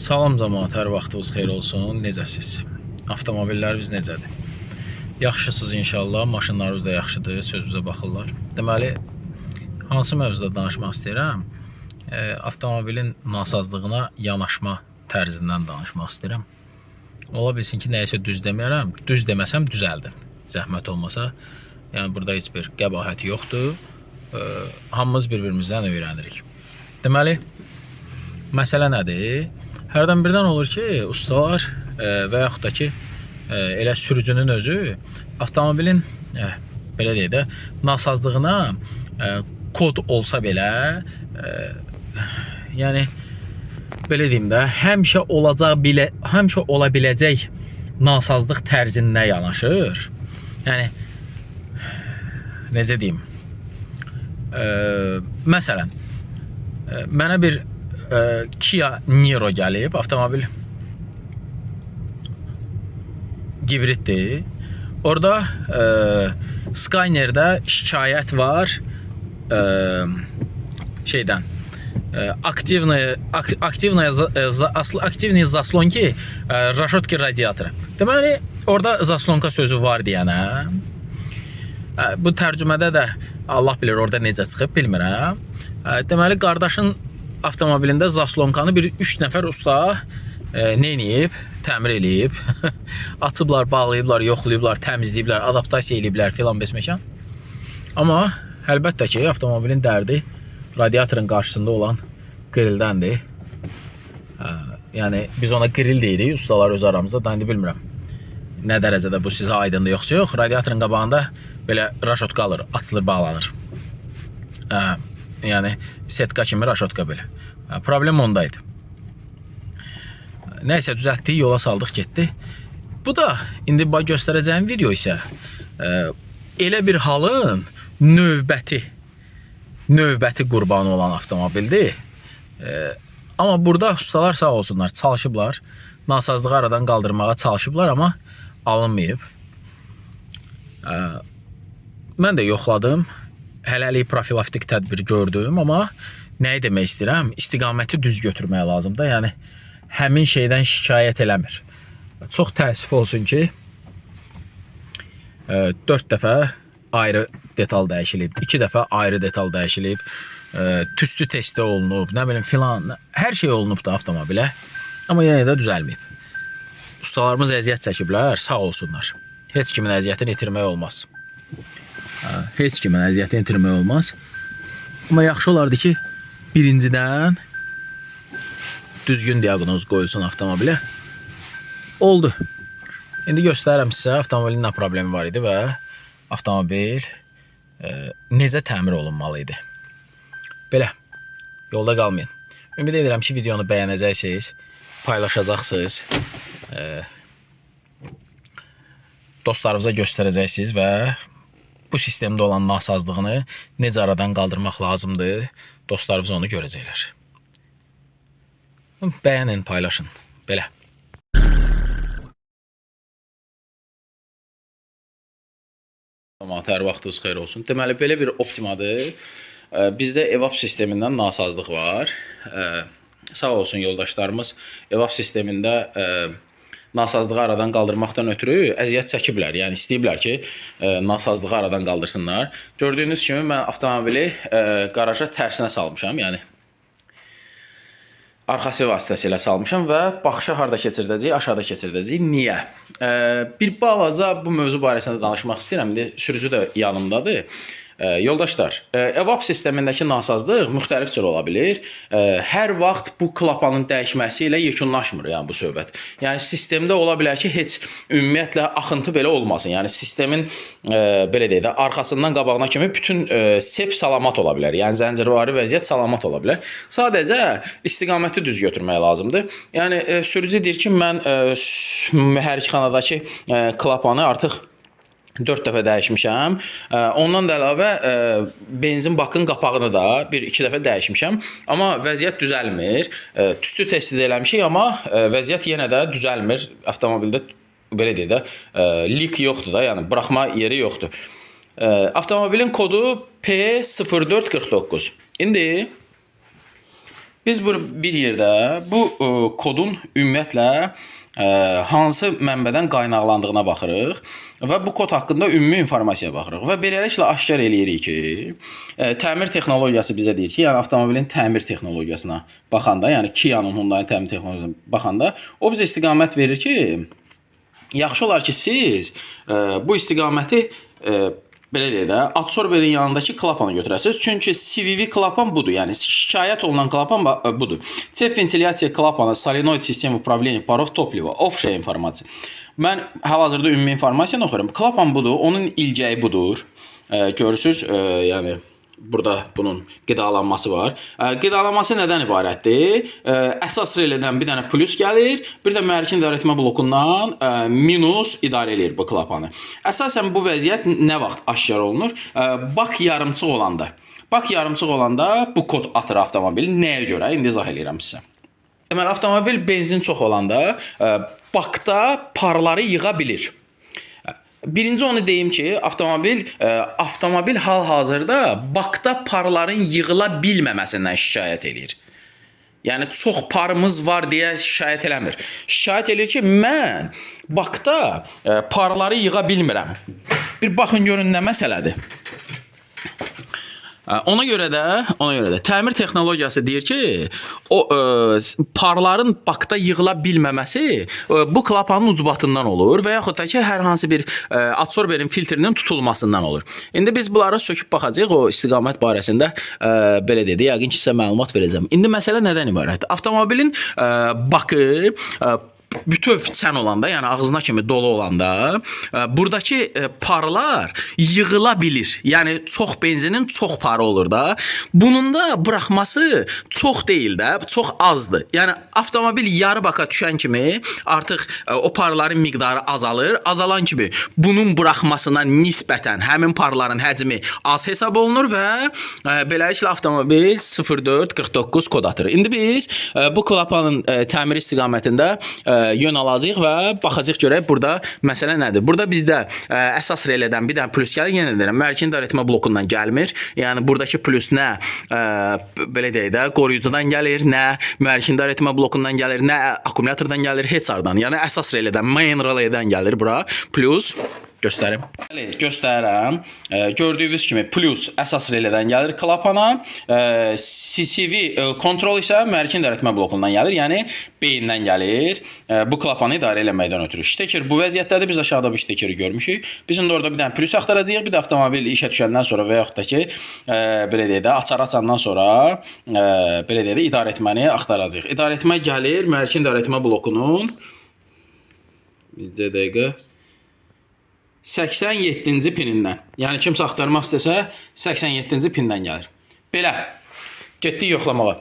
Salam cəmaət, hər vaxtınız xeyir olsun. Necəsiz? Avtomobilləriniz necədir? Yaxşısınız inşallah, maşınlarınız da yaxşıdır, sözünüzə baxırlar. Deməli, hansı mövzuda danışmaq istəyirəm? Avtomobilin nasazlığına yanaşma tərzindən danışmaq istəyirəm. Ola bilsin ki, nəyisə düz deməyərəm. Düz deməsəm düzəldin. Zəhmət olmasa. Yəni burada heç bir qəbahət yoxdur. Hamımız bir-birimizdən öyrənirik. Deməli, məsələ nədir? Hərdən birdən olur ki, ustalar və yaxud da ki, elə sürücünün özü avtomobilin belə deyək də, nasazlığına kod olsa belə, yəni belə deyim də, həmişə olacaq belə, həmişə ola biləcək nasazlıq tərzinə yanaşır. Yəni necə deyim? Məsələn, mənə bir Kia Niro gəlib, avtomobil hibriddir. Orada Skynerdə şikayət var şeydən активные заслонки решетки radiatora. Deməli, orada zaslonka sözü var deyənə. Bu tərcümədə də Allah bilir orada necə çıxıb, bilmirəm. Deməli, qardaşın avtomobilində zaslonkanı bir 3 nəfər usta neyniyib? Təmir eləyib. Açıblar, bağlayıblar, yoxlayıblar, təmizləyiblər, adaptasiya eləyiblər filan besməkan. Amma əlbəttə ki, avtomobilin dərdi radiatorun qarşısında olan grildəndir. Yəni biz ona grill deyirik, ustalar öz aramızda. Da indi bilmirəm nə dərəcədə bu sizə aydındır yoxsa yox. Radiatorun qabağında belə raşotka alır, açılır, bağlanır. Yəni setka kimi raşotka belə. Problem ondaydı. Nəysə düzəltdik, yola saldıq, getdi. Bu da indi bax göstərəcəyim video isə elə bir halın növbəti qurbanı olan avtomobildir. Amma burada ustalar sağ olsunlar, çalışıblar. Nasazlığı aradan qaldırmağa çalışıblar, amma alınmayıb. Mən də yoxladım. Hələlik profilaktik tədbir gördüm, amma nəyi demək istəyirəm? İstiqaməti düz götürmək lazımdır. Yəni həmin şeydən şikayət eləmir. Çox təəssüf olsun ki, 4 dəfə ayrı detal dəyişilib, 2 dəfə ayrı detal dəyişilib, tüstü testi olunub, nə bilim filan, hər şey olunub da avtomobilə, amma yenə də düzəlməyib. Ustalarımız əziyyət çəkiblər, sağ olsunlar. Heç kimin əziyyətini itirmək olmaz. Heç kimin əziyyətini itirmək olmaz. Amma yaxşı olardı ki, birincidən düzgün diaqnoz qoyulsun avtomobilə. Oldu. İndi göstərirəm sizə avtomobilin nə problemi var idi və avtomobil necə təmir olunmalı idi. Belə, yolda qalmayın. Ümid edirəm ki, videonu bəyənəcəksiniz, paylaşacaqsınız, dostlarınıza göstərəcəksiniz və bu sistemdə olan nasazlığını necə aradan qaldırmaq lazımdır, dostlarınız onu görəcəklər. Bəyənin, paylaşın. Belə. Cəmaət, hər vaxtınız xeyir olsun. Deməli, belə bir Optimadır. Bizdə evap sistemindən nasazlıq var. Sağ olsun yoldaşlarımız evap sistemində nasazlığı aradan qaldırmaqdan ötürü əziyyət çəkiblər. Yəni istəyiblər ki, nasazlığı aradan qaldırsınlar. Gördüyünüz kimi mən avtomobili qaraja tərsinə salmışam. Yəni arxası vasitəsilə salmışam və baxışı harda keçirdəcəyik? Aşağıda keçirdəcəyik. Niyə? Bir balaca bu mövzu barəsində danışmaq istəyirəm. İndi sürücü də yanımdadır. Yoldaşlar, evap sistemindəki nasazlıq müxtəlif cür ola bilir. Hər vaxt bu klapanın dəyişməsi ilə yekunlaşmır, yəni bu söhbət. Yəni sistemdə ola bilər ki, heç ümumiyyətlə axıntı belə olmasın. Yəni sistemin belə deyək də, arxasından qabağına kimi bütün sep salamat ola bilər. Yəni zəncirvari vəziyyət salamat ola bilər. Sadəcə istiqaməti düz götürmək lazımdır. Yəni sürücü deyir ki, mən mühərrikxanadakı klapanı artıq 4 dəfə dəyişmişəm. Ondan da əlavə benzin bakın qapağını da 1-2 dəfə dəyişmişəm. Amma vəziyyət düzəlmir. Tüstü testi də eləmişik, amma vəziyyət yenə də düzəlmir. Avtomobildə belə deyək də, lik yoxdur da, yəni buraxma yeri yoxdur. Avtomobilin kodu P0449. İndi Biz bu bir yerdə bu kodun ümumiyyətlə hansı mənbədən qaynaqlandığına baxırıq və bu kod haqqında ümumi informasiyaya baxırıq və beləliklə aşkar eləyirik ki, təmir texnologiyası bizə deyir ki, yəni avtomobilin təmir texnologiyasına baxanda, yəni Kia-nın Hyundai-nin təmir texnologiyasına baxanda, o bizə istiqamət verir ki, yaxşı olar ki, siz bu istiqaməti belə deyək də, adsorberin yanındakı klapanı götürəsiniz. Çünki CVV klapan budur. Yəni şikayət olunan klapan budur. Cep ventilyasiya klapanı, solenoid sistem upravleniya parov topliva, общая informasiya. Mən hal-hazırda ümumi informasiyanı oxuyuram. Klapan budur, onun ilgəyi budur. Görürsüz, yəni burada bunun qidalanması var. Qidalanması nədən ibarətdir? Əsas reledən bir dənə plus gəlir, bir də mühərrikin idarəetmə blokundan minus idarə eləyir bu klapanı. Əsasən bu vəziyyət nə vaxt aşkar olunur? Bak yarımçıq olanda. Bak yarımçıq olanda bu kod atır avtomobil. Nəyə görə? İndi izah eləyirəm sizə. Deməli, avtomobil benzin çox olanda bakda parları yığa bilir. Birinci onu deyim ki, avtomobil hal-hazırda bakda parların yığıla bilməməsindən şikayət eləyir. Yəni çox parımız var deyə şikayət eləmir. Şikayət eləyir ki, mən bakda parları yığa bilmirəm. Bir baxın görün nə məsələdir. Ona görə də təmir texnologiyası deyir ki, o parların bakda yığıla bilməməsi bu klapanın ucbatından olur və yaxud da ki, hər hansı bir adsorberin filtrinin tutulmasından olur. İndi biz bunlara söküb baxacağıq, o istiqamət barəsində belə dedi, yəqin ki, sizə məlumat verəcəm. İndi məsələ nədən ibarətdir? Avtomobilin bakı bütöv çən olanda, yəni ağzına kimi dolu olanda, buradakı parlar yığıla bilir. Yəni çox benzinin çox parı olur da. Bunun da buraxması çox deyil də, çox azdır. Yəni avtomobil yarı baka düşən kimi artıq o parların miqdarı azalır. Azalan kimi bunun buraxmasına nisbətən həmin parların həcmi az hesab olunur və beləliklə avtomobil 0449 kod atır. İndi biz bu klapanın təmir istiqamətində yön alacağıq və baxacağıq görək burada məsələ nədir. Burada bizdə əsas reledən bir dənə plus gəlir. Yenə deyirəm, mühərrikin idarəetmə blokundan gəlmir. Yəni buradakı plus nə belə deyək də, qoruyucudan gəlir, nə mühərrikin idarəetmə blokundan gəlir, nə akkumulyatordan gəlir, heç hardan. Yəni əsas reledən, main reledən gəlir bura plus. Göstərim. Bəli, göstərirəm. Gördüyünüz kimi plus əsas reledən gəlir klapana. CCV kontrol isə mühərrikin idarəetmə blokundan gəlir, yəni beyindən gəlir. Bu klapanı idarə eləməkdən ötürü. Şteker bu vəziyyətdədir. Biz aşağıda bu ştekeri görmüşük. Biz indi orada bir dənə plus axtaracağıq. Bir də avtomobil işə düşəndən sonra və yaxud da ki, belə deyək də, açarı açandan sonra belə deyək də, idarəetməni axtaracağıq. İdarəetmə gəlir mühərrikin idarəetmə blokunun bir dəqiqə 87-ci pinindən. Yəni kimsə axtarmaq istəsə 87-ci pindən gəlir. Belə getdik yoxlamağa.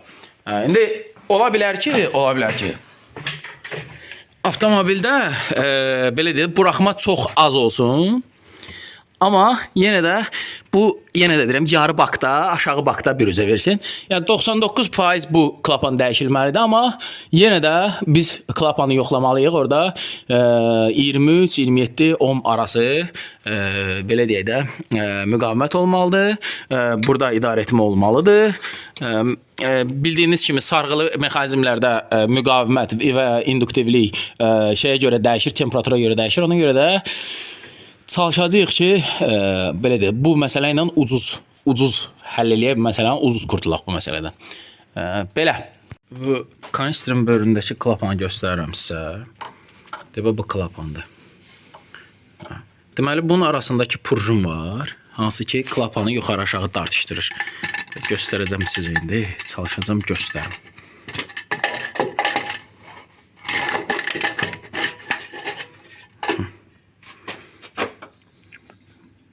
İndi ola bilər ki, avtomobildə belə deyək, buraxma çox az olsun. Amma yenə də bu, yenə də deyirəm, yarı bakda, aşağı bakda büruzə versin. Yəni 99% bu klapan dəyişilməlidir, amma yenə də biz klapanı yoxlamalıyıq. Orada 23-27 ohm arası belə deyək də müqavimət olmalıdır. Burada idarəetmə olmalıdır. Bildiyiniz kimi sarğılı mexanizmlərdə müqavimət və induktivlik şeyə görə dəyişir, temperatura görə dəyişir. Ona görə də çalışacağıq ki, belə deyək, bu məsələ ilə ucuz həll eləyək, bu məsələni ucuz qurtulaq bu məsələdən. Belə. Bu kanistrin bölümündəki klapanı göstərirəm sizə. Demək, bu klapandır. Deməli, bunun arasındakı purjun var, hansı ki, klapanı yuxarı aşağı dartışdırır. Göstərəcəm sizə indi, çalışacağam göstərim.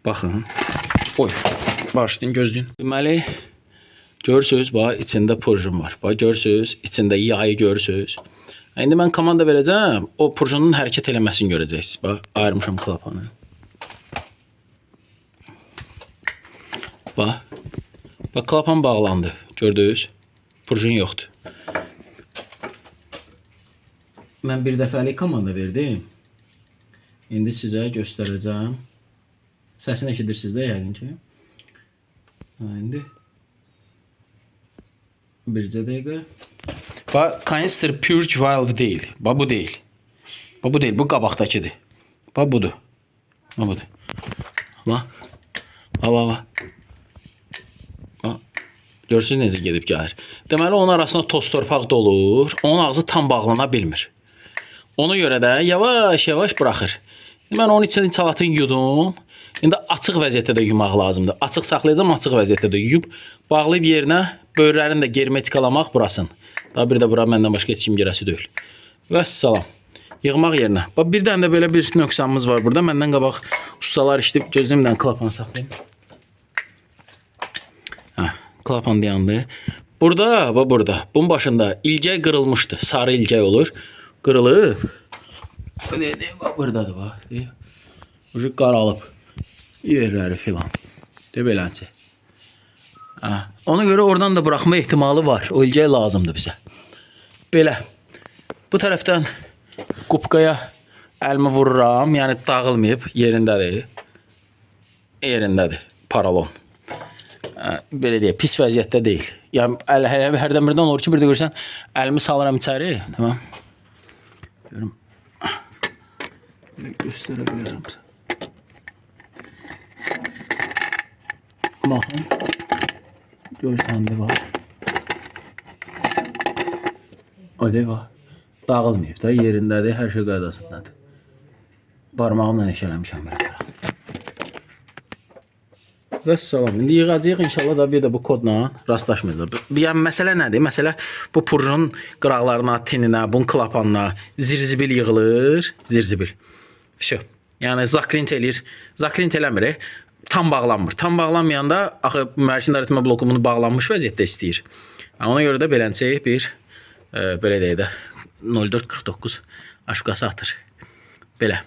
Baxın. Oy, başlayın, gözləyin. Deməli, görürsünüz, bax, içində purjun var. Bax, görürsünüz, içində yayı görürsünüz. İndi mən komanda verəcəm, o purjunun hərəkət eləməsini görəcəksiniz. Bax, ayırmışam klapanı. Bax, bax, klapan bağlandı. Gördünüz, purjun yoxdur. Mən bir dəfəlik komanda verdim. İndi sizə göstərəcəm. Səsini eşidirsiniz də yəqin ki. İndi Bircə dəqiqə. Bax, canister purge valve deyil. Bax bu deyil. Bax bu deyil, bu qabaqdakıdır. Bax budur. Bax budur. Bax. Bax, bax, bax. Bax. Görürsünüz necə gedib gəlir. Deməli onun arasına toz torpaq dolur. Onun ağzı tam bağlana bilmir. Ona görə də yavaş-yavaş buraxır. Mən onun içini salatını yudum. İndi açıq vəziyyətdə də yumaq lazımdır. Açıq saxlayacağam, açıq vəziyyətdə də yuyub bağlayıb yerinə böyrlərini də germetikalamaq burasın. Daha bir də bura məndən başqa heç kim girəsi deyil. Vəssalam. Yığmaq yerinə. Bax bir dənə də belə bir nöqsanımız var burada. Məndən qabaq ustalar işləyib gözləyim bir dənə klapanı saxlayım. Hə, klapan dayandı. Burada, bax burada. Bunun başında ilgək qırılmışdı. Sarı ilgək olur. Qırılıb. Bax buradadır bax. Ucu qaralıb. Yerləri filan. De beləncə. Hə, ona görə oradan da buraxma ehtimalı var. O ilgək lazımdır bizə. Belə. Bu tərəfdən kupkaya əlimi vururam. Yəni dağılmayıb, yerindədir. Yerindədir. Paralon. Hə, belə deyək, pis vəziyyətdə deyil. Yəni əl, hərdən birdən olur ki, bir də görürsən əlimi salıram içəri, tamam. Görüm. Göstərə bilərəm. Baxın. Görürsən də bax. O da bax. Dağılmayıb da, yerindədir, hər şey qaydasındadır. Barmağımla eşələmişəm belə. Vəssalam. İndi yığacağıq inşallah da bir də bu kodla rastlaşmayacaq. Yəni məsələ nədir? Məsələ bu purjun qıraqlarına, tininə, bunun klapanına zirzibil yığılır, zirzibil. Vəsə. Yəni zaklint eləyir. Zaklint eləmir. Tam bağlanmır. Tam bağlanmayanda axı mühərrikin idarəetmə bloku bunu bağlanmış vəziyyətdə istəyir. Yəni ona görə də beləncə bir belə deyək də 0449 aşqası atır. Belə.